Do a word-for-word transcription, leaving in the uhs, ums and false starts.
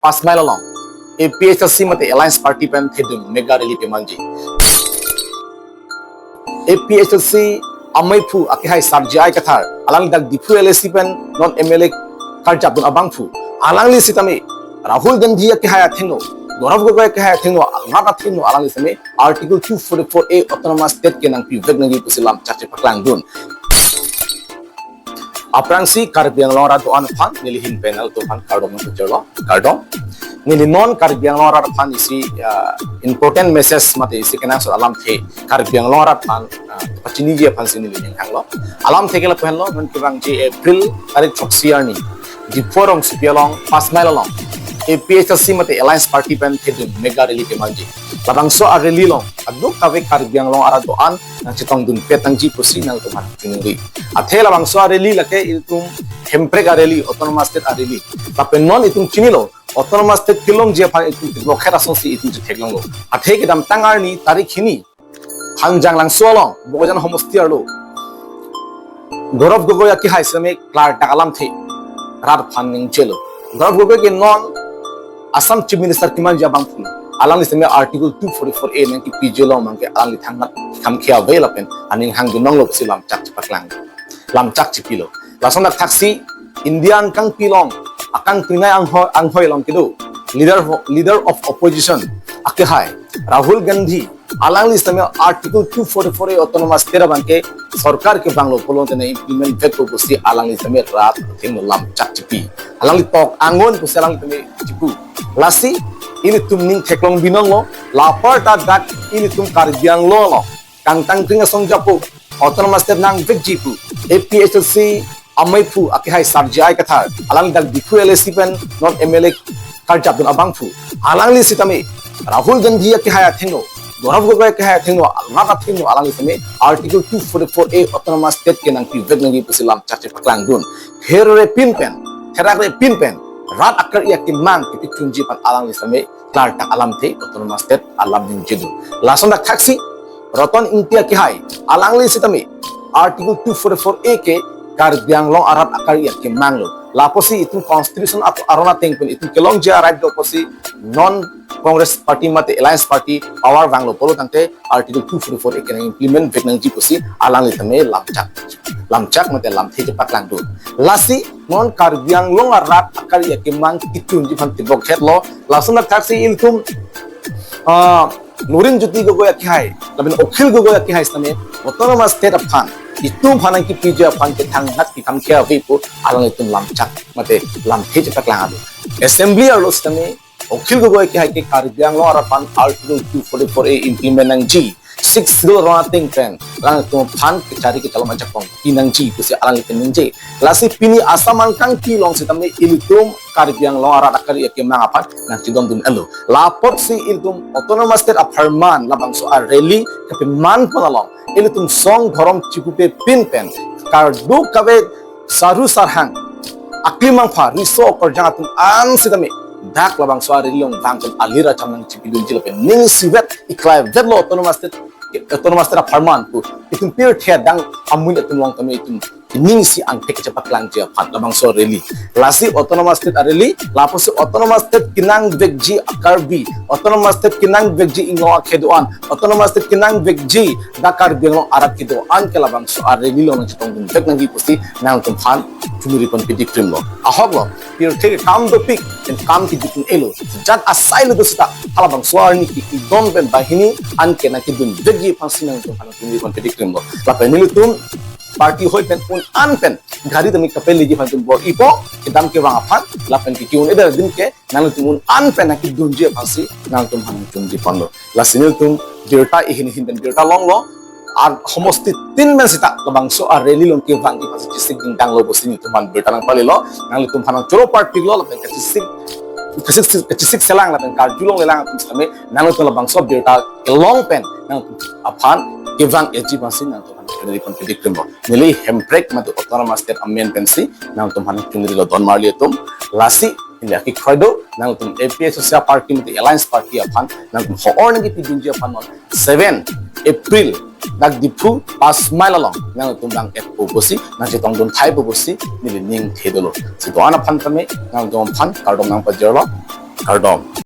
Panch Mile along A P H L C mate Alliance Party pen thedung mega rally pemangji. A P H L C ameiphu akehai Sar J I Kathar, alangli dak Diphu L A C pen non M L A karjapdun abangphu, alangli sitame Rahul Gandhi akehai athengno, Gaurav Gogoi akehai athengno, rat athengno alangli sitame Article two forty-four A Autonomous State kenangpivek nangji pusi lamchak chepaklangdun. Aphrangsi Karbi Anglong arat do-an aphan neli ahin pen nangtum aphan kardom nangpajirlo, kardom. Neli non Karbi Anglong arat aphan isi, ah, important message mate isi kenangsot alamthe Karbi Anglong arat aphan, ah, pachiniji aphansi neli ning hanglo. Alamthe ke lapuhenlo, non kevangji April tarik throksi arni Diphu rongsopi along, Panch Mile along A P H L C mate Alliance Party pen thedung mega rally pemangji. Labangso a-rally along kadokave Karbi Anglong arat do-an nangchetongdunpet nangji pusi nangtum aphan chiningri. Athe labangso a-rally lake ilitum hemprek a-rally, Autonomous State a-rally. Lapen non itum chinilo, Autonomous State kelongji aphan itum theklongkhet asonsi itum chetheklonglo. Athe kedamtang arni tarik hini Hanjanglangso along Bokajan homosti arlo Gaurav Gogoi akehai sitame klardak alamthe rat aphan ningjelo. Gaurav Gogoi ke non Assam Chief Minister kemangji abangphu, alangli sitame Article two forty-four A nangkipiji along abangke alangli thangnat kekhamkhe ave lapen aning hangdun longlo pusi lamchak chepaklang, lamchak chepilo. Lason dak thaksi India angkangpi along, akangpinai anghoi, anghoi along kedo leader ho-, leader of opposition akehai Rahul Gandhi, alangli sitame Article two forty-four A Autonomous State abangke sorkar kevanglo pulote nang-implement vekpo pusi alangli sitame rat athengno lamchak chepi. Alangli tok angon pusi alangli sitame chepu. Lasi ilitum ning theklong binonglo, la apar ta dak ilitum Karbi Anglong along kangtang kring asong japo, Autonomous State nangvekji pu A P H L C ameiphu akehai Sar J I Kathar, alang dak Diphu L A C pen non M L A karjapdun abangphu, alangli sitame Rahul Gandhi akehai athengno, Gaurav Gogoi akehai athengno, rat athengno alangli sitame Article two forty-four A Autonomous State kenangpivek nangji pusi lamchak chepaklangdun. Pherere pin pen, therakre pin pen rat akar-i akemang kepachunji aphan alangli sitame klardak alamthe Autonomous State alam ningjedun. Lason dak thaksi Roton Ingti akehai, alangli sitame Article two forty-four A ke Karbi Anglong arat akar-i akemang lo. Lapusi itum constitution at-, aron ateng pen itum kelongji a-right do pusi non Congress Party mate Alliance Party power vanglo pulo tangte Article two forty-four A ke nang-implement vek nangji pusi alangli sitame lamchak, lamchak mate lamthe chepaklangdun. Lasi non Karbi Anglong arat akar-i akemang kechunji aphan tibok hetlo. Lason dak thaksi ilitum, ah, Lurinjyoti Gogoi akehai lapen Akhil Gogoi akehai sitame Autonomous State aphan itum aphan nangkipiji aphan ke thangnat kekhamkhe ave pu alanglitum lamchak mate lamthe chepaklang ave. Assembly arlo sitame Akhil Gogoi akehai ke Karbi Anglong arat aphan Article two forty-four A implement nangji, Sixth Schedule aron ateng pen alangtum aphan kechari kechalom ajakong pinangji pusi alangli keningje. Lasi pini Assam angkangpi along sitame ilitum Karbi Anglong arat akar-i akemang aphan nangchedondun-etlo. Lapotsi ilitum Autonomous State apharman labangso a-rally kepaman pon along ilitum song dhorom chipupe pin pen kardokave saru sarhang, akli mangpha, riso okorjang atum an sitame dak labangso a-rally along vangpon alir acham nangchipidunji lapen ning isivet iklaivetlo Autonomous State, Autonomous State apharman pu itum pirthe adang amun atum along tame itum ning isi angthek chepaklangji aphan labangso a-rally. Lasi Autonomous State a-rally, lapusi Autonomous State kenangvekji a-Karbi, Autonomous State kenangvekji Inglong akhei do-an, Autonomous State kenangvekji dak Karbi Anglong arat kedo-an ke labangso a-rally along nangchetongdunvek nangji pusi nangtum aphan chuniri pon pidikrimlo. Ahoklo, pirthe ke kam dopik, pen kam kejut un-elo. Jat asai le do seta halabangso arni ke idon pen banghini anke nangkedunvekji aphansi nangtum aphan chuniri pon pidikrimlo. Lapen nelitum party hoi pen un-an pen gari tame kapeleji aphan tum bor-ipo, kedam kevang aphan, lapen ke ke-un-edetdun ke nangtum un-an pen nangkedunji aphansi nangtum aphan chuniri ponlo. Lasi nelitum birta ihin ihin pen birta longlo, ar homosti tin pen seta labangso a-rally along kevangji aphansi chesik dingdanglo pusi nelitum aphan birta nangpalilo. Nanglitum aphan nangchoro parpiklo lapen kachesik, kachesik, kachesik selang lapen karjulonglelang atum sitame nangtum labangso birta kelong pen nangtum aphan kevang-etji aphansi nangtum aphan chuniri pon pidikrimlo. Neli hemprek mate Autonomous State amen pensi nangtum aphan chunirilo don marli atum. Lasi neli akikhoido, nangtum A P H L C party mate Alliance Party aphan nangtum ho-or nangkipidunji aphan non seven April dak Diphu Panch Mile along nangtum vang-etpo pusi, nangchetongdun thaipo pusi neli ning thedolo. Lasi do-an aphan tame nangtum aphan kardom nangpajirlo. Kardom.